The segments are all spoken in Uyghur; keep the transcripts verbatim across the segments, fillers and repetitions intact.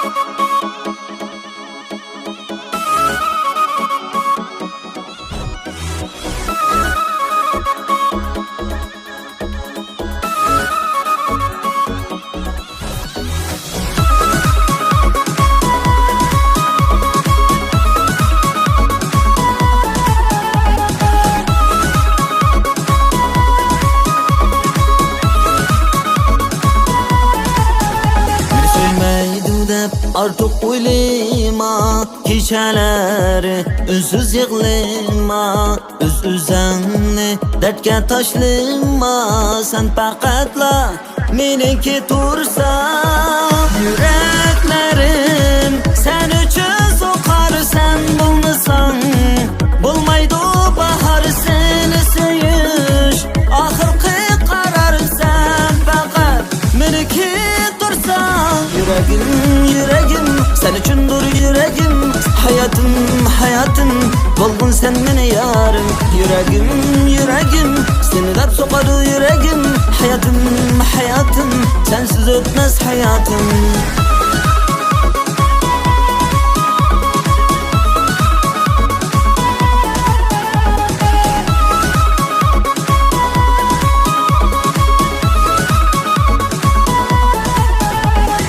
مېنى سۆيمەيدۇ دەپ ئارتۇق ئويلىما، كېچەلەر ئۈنسىز يىغلىما. ئۆز-ئۆزۈڭنى دەردكە تاشلىما، سەن پەقەتلا مېنىڭكى تۇرساڭ. يۈرەكلىرىم سەن ئۈچۈن سوقار، سەن بولمىساڭ بولمايدۇ باھار. سېنى سۆيۈش ئاخىرقى قارار، سەن پەقەت مېنىڭكى تۇرساڭ. يۈرەگىم، يۈرەگىم، سەن ئۈچۈندۇر يۈرەگىم. ھاياتىم، ھاياتىم، بولغىن سەن مېنى يارىم. يۈرەگىم، يۈرەگىم، سېنى دەپ سوقىدۇ يۈرەگىم. ھاياتىم، ھاياتىم، سەنسىز ئۆتمەس ھاياتىم.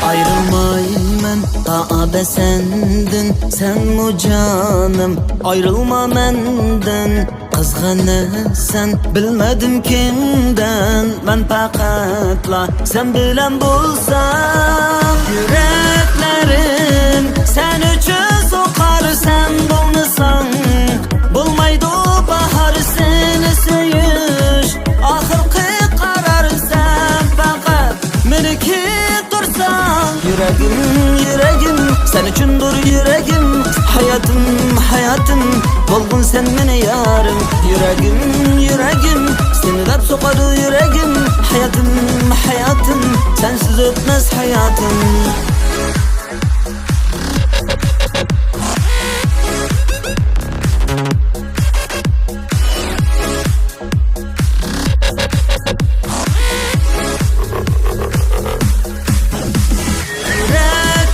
ئايرىلمايمەن تا ئەبەد سەندىن، سەنمۇ جانىم، ئايرىلما مەندىن. قىزغىنىسەن بىلمىدىم كىمدىن، مەن پەقەتلا سەن بىلەن بولسام. يۈرەكلىرىم سەن ئۈچۈن سوقار، سەن بولمىساڭ بولمايدۇ باھار. سېنى سۆيۈش ئاخىرقى قارار، سەن پەقەت مېنىڭكى تۇرساڭ. يۈرەگىم، يۈرەگىم، سەن ئۈچۈندۇر يۈرەگىم. ھاياتىم، ھاياتىم، بولغىن سەن مېنى يارىم. يۈرەگىم، يۈرەگىم، سېنى دەپ سوقىدۇ يۈرەگىم. ھاياتىم، ھاياتىم، سەنسىز ئۆتمەس ھاياتىم.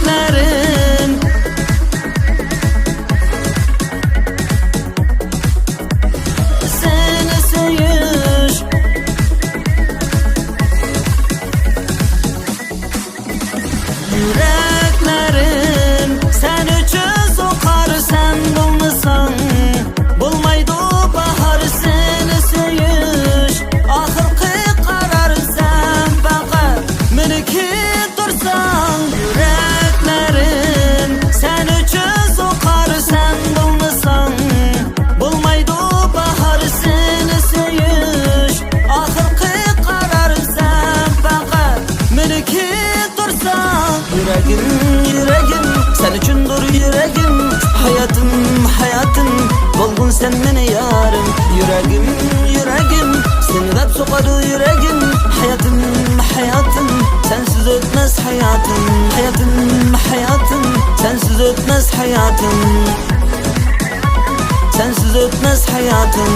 يۈرەكلىرىم سېنى سۆيۈش يۈرەكلىرىم سەن ئۈچۈن سوقار، سەن بولمىساڭ بولمايدۇ باھار. سېنى سۆيۈش ئاخىرقى قارار، سەن پەقەت مېنىڭكى تۇرساڭ. يۈرەكلىرىم سەن ئۈچۈن سوقار، سەن بولمىساڭ بولمايدۇ باھار. سېنى سۆيۈش ئاخىرقى قارار، سەن پەقەت مېنىڭكى تۇرساڭ. يۈرەگىم، يۈرەگىم، سەن ئۈچۈندۇر يۈرەگىم. ھاياتىم، ھاياتىم، بولغىن سەن مېنى يارىم. يۈرەگىم، يۈرەگىم، سېنى دەپ سوقىدۇ يۈرەگىم. ھاياتىم، ھاياتىم، سەنسىز ئۆتمەس ھاياتىم. ھاياتىم، ھاياتىم، سەنسىز ئۆتمەس ھاياتىم. سەنسىز ئۆتمەس ھاياتىم.